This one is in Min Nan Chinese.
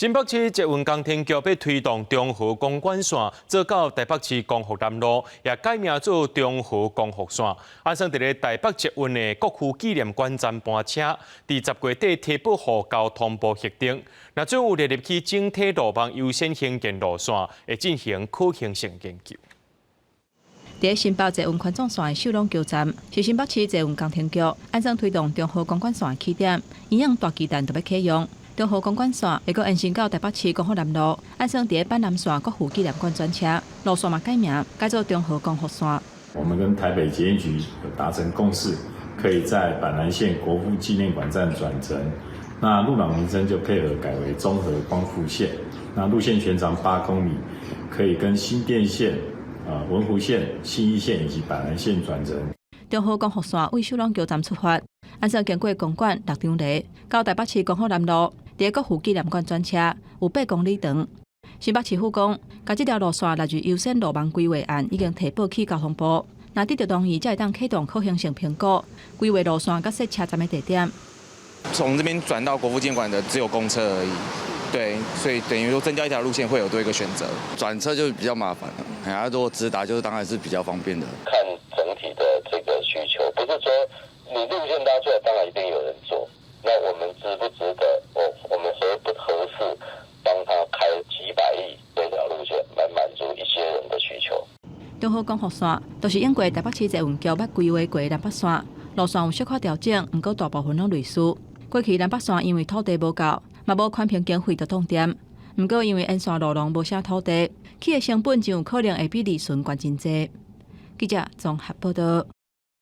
新北市捷運工程局欲推動中和公館線，做到台北市光復南路，也改名做中和光復線。按算佇咧台北捷運的國父紀念館站搬車，佇10月底提報予交通部核定。若準有列入去整體路網優先興建路線，會進行可行性研究。佇新北捷運環狀線的秀朗橋站，是新北市捷運工程局按算推動中和公館線的起點，營養大巨蛋就欲啟用。中和公館線會閣延伸到台北市光復南路，按算佇板南線國父紀念館轉車，路線嘛改名，改做中和光復線。我們跟台北捷運局有達成共識，可以在板南線國父紀念館站轉乘。那路網名稱就配合改為中和光復線。那路線全長8公里，可以跟新店線、文湖線、信義線以及板南線轉乘。中和光復線為秀朗橋站出發，按算經過公館、六張犁，到台北市光復南路，佇國父紀念館轉車，有8公里長。新北市府講，共這條路線納入優先路網規劃案已經提報去交通部，若得著同意，才會當啟動可行性評估，規劃路線佮設車站的地點。從這邊轉到國父紀念館的只有公車而已，對，所以等於說增加一條路線會有多一個選擇。轉車就比較麻煩了，啊，如果直達就是當然是比較方便的。看整體的這個需求，不是說你路線拉出來，當然一定有人坐。那我們值不值得？我們合不合適幫他開幾百億這條路線來滿足一些人的需求？中和光復線就是英國台北市捷運局捌規劃過的南北線，路線有小可調整，毋過大部分攏類似。過去南北線因為土地無夠，嘛無寬頻經費就凍點。毋過因為沿線路廊無啥土地，起的成本真有可能會比利潤懸真濟。記者綜合報導。